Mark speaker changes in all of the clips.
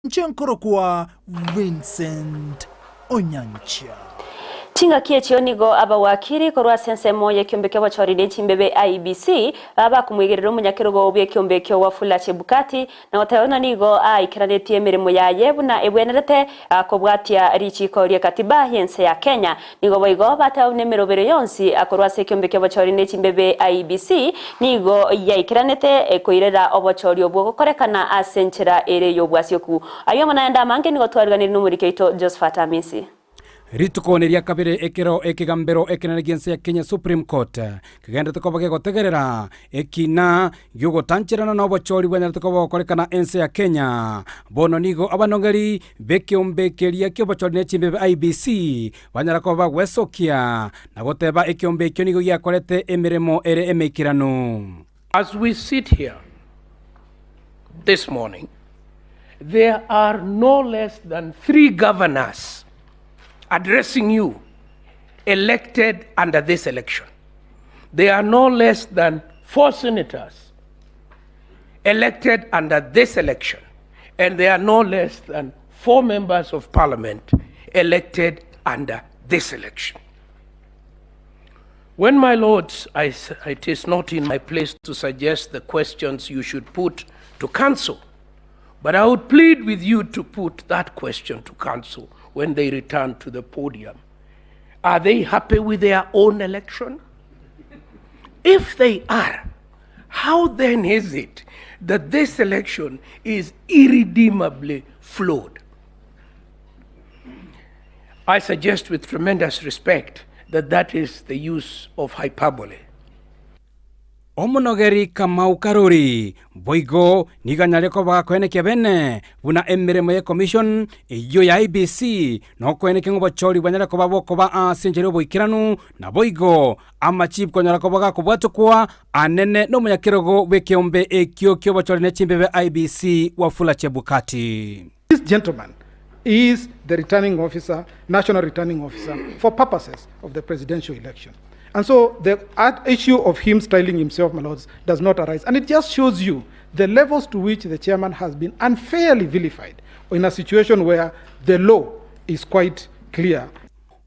Speaker 1: Inche nkorokwa Vincent Onyancha.
Speaker 2: Chingaki echio nigo abawakiri korwa ase ensemo y'ekiombe ki'obochori ne chimbebe, IEBC, baba bakomwegerera omonyakerogo bw'ekiombe ekio Wafula Chebukati na goteba buna nigo aikeranetie emeremo yaye buna ebwenerete kobwatia richiiko ri'ekatiba y'ense ya Kenya. Nigo boigo bateba buna emerobero yonsi korwa ase ekiombe ki'obochori ne chimbebe, IEBC, nigo yaikeranete koirera obochori obwo gokorekana ase enchera ere y'obwasioku. Ayio amo naende amange nigo twariganirie nomoriki oito Josephat Amisi.
Speaker 3: Rituko neria kabere ekero ekegambero ekenene gi'ense ya Kenya Supreme Court kegenderete koba gegotegerera ekina gi'ogotancherana na obochori bwanyarete koba bogokorekana ense ya Kenya. Bono nigo abanongeri b'ekeombe keria ki'obochori ne chimbebe IEBC banyara koba bagwesokia na goteba ekeombe ekio nigo giakorete emeremo ere emeikeranu.
Speaker 4: As we sit here this morning, there are no less than three governors addressing you elected under this election. There are no less than four senators elected under this election, and there are no less than four members of parliament elected under this election. When, my lords, I, it is not in my place to suggest the questions you should put to council, but I would plead with you to put that question to council when they return to the podium. Are they happy with their own election? If they are, how then is it that this election is irredeemably flawed? I suggest with tremendous respect that that is the use of hyperbole.
Speaker 3: Omonogeri Kamau Karuri boigo nigo anyare koba gakoenekia bene buna emeremo ye commission eyio ya IEBC nokoenekia ng'a obochori bwanyare koba bokoba ase enchera y'oboikeranu naboigo amachief konyara koba gakobwatokwa anene nomonyakerogo bw'ekeombe ekio kiobochori ne chimbebe IEBC Wafula Chebukati.
Speaker 5: This gentleman is the returning officer, national returning officer for purposes of the presidential election. And so the issue of him styling himself, my lords, does not arise. And it just shows you the levels to which the chairman has been unfairly vilified in a situation where the law is quite clear.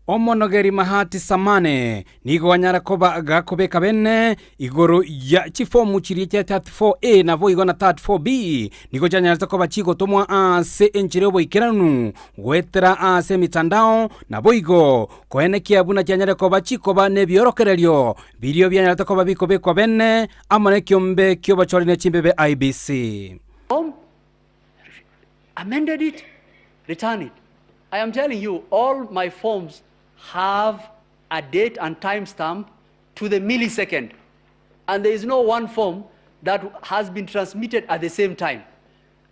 Speaker 3: Omonogeri Mahati Samane nigo anyare koba gakobeka bene igoro ya chifomu chiria chia 34A naboigo na 34B nigo chianyarete koba chigotomwa ase enchera y'oboikeranu goetera ase emitandao naboigo koenekia buna chianyare koba chikoba nebiorokererio biria bianyarete koba bikobekwa bene amo nekiombe ki'obochori ne chimbebe IEBC.
Speaker 6: Form, amended it, return it. I am telling you, all my forms have a date and time stamp to the millisecond. And there is no one form that has been transmitted at the same time.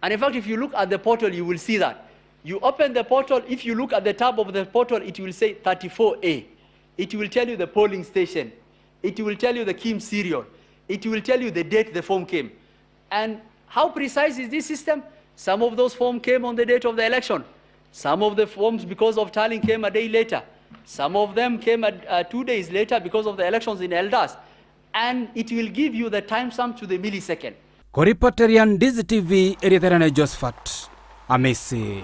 Speaker 6: And in fact, if you look at the portal, you will see that. You open the portal, if you look at the tab of the portal, it will say 34A. It will tell you the polling station. It will tell you the KIM serial. It will tell you the date the form came. And how precise is this system? Some of those forms came on the date of the election. Some of the forms, because of tallying, came a day later. Some of them came 2 days later because of the elections in Eldas. And it will give you the timestamp to the millisecond.
Speaker 3: Koripoteria Ndizi TV, erieta riane Josephat Amisi.